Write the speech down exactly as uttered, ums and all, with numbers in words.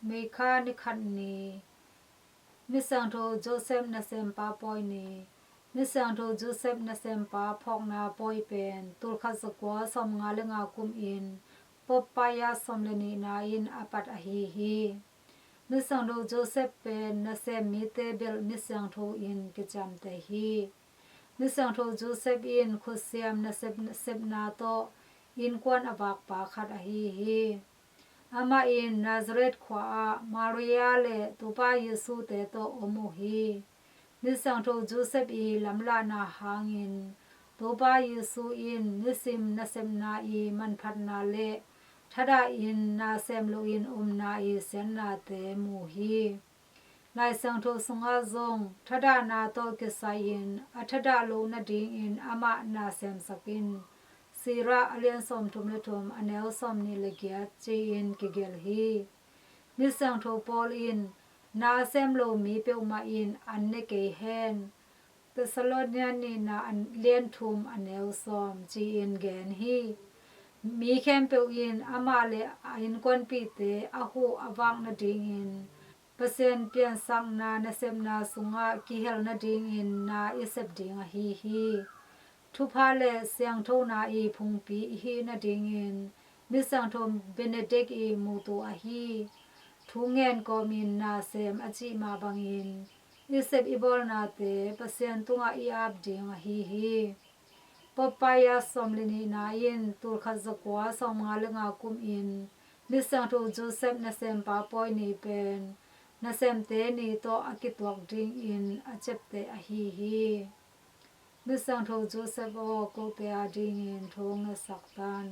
May kha ni khat ni. Misiangtho Joseph Nasempa Pawi Ni. Misiangtho Joseph Nasempa phawkna pawi pen tulkhat zakua sawmnga le nga kumin Pope Pius sawm le nihna in a pat ahi hi. Misiangtho Joseph pen nasem mite belh misiangtho in kiciamteh hi. Misiangtho Joseph in khutsiam nasep, nasepna tawh innkuan a vakpa khat ahi hi. Amah in Nazareth khua ah Maria le Topa Jesu te tawh om uh hi. Misiangtho Joseph i lamlahna hangin Topa Jesu in nisim nasepna i manphatna le thadah in na sem loin omna i siannate mu hi. Lai Siangtho sungah zong thadahna tawh kisai-in a thadah loh nadingin amah na semsak in, Sirah a lian sawmthum le thum a neu sawmnih le giat ci-in kigelh hi. Misiangtho Paul in na a sem lo mi peuhmah in an ne kei hen, Thessalonia nihna a lian thum a neu sawm ci-in gen hi. Mi khempeuh in amah le a innkuanpihte a huh a vak nadingin Pasian piansakna nasepna sungah kihel nadingin na i sep ding ahi hi. Thupha le siangthona i phungpi i hih nadingin Misiangtho Benedict i mutu ahi thu ngen kawmin na sem a cih mah bangin i sep i bawlnate Pasian tungah i ap ding ahi hi. Pope Pius sawm le nihna in tulkhat zakua sawmnga le nga kumin Misiangtho Joseph Nasempa Pawi Ni pen nasemte ni tawh a kituak dingin a ciapteh ahi hi. Misiangtho Joseph aw, kote adingin thu ngetsak tan.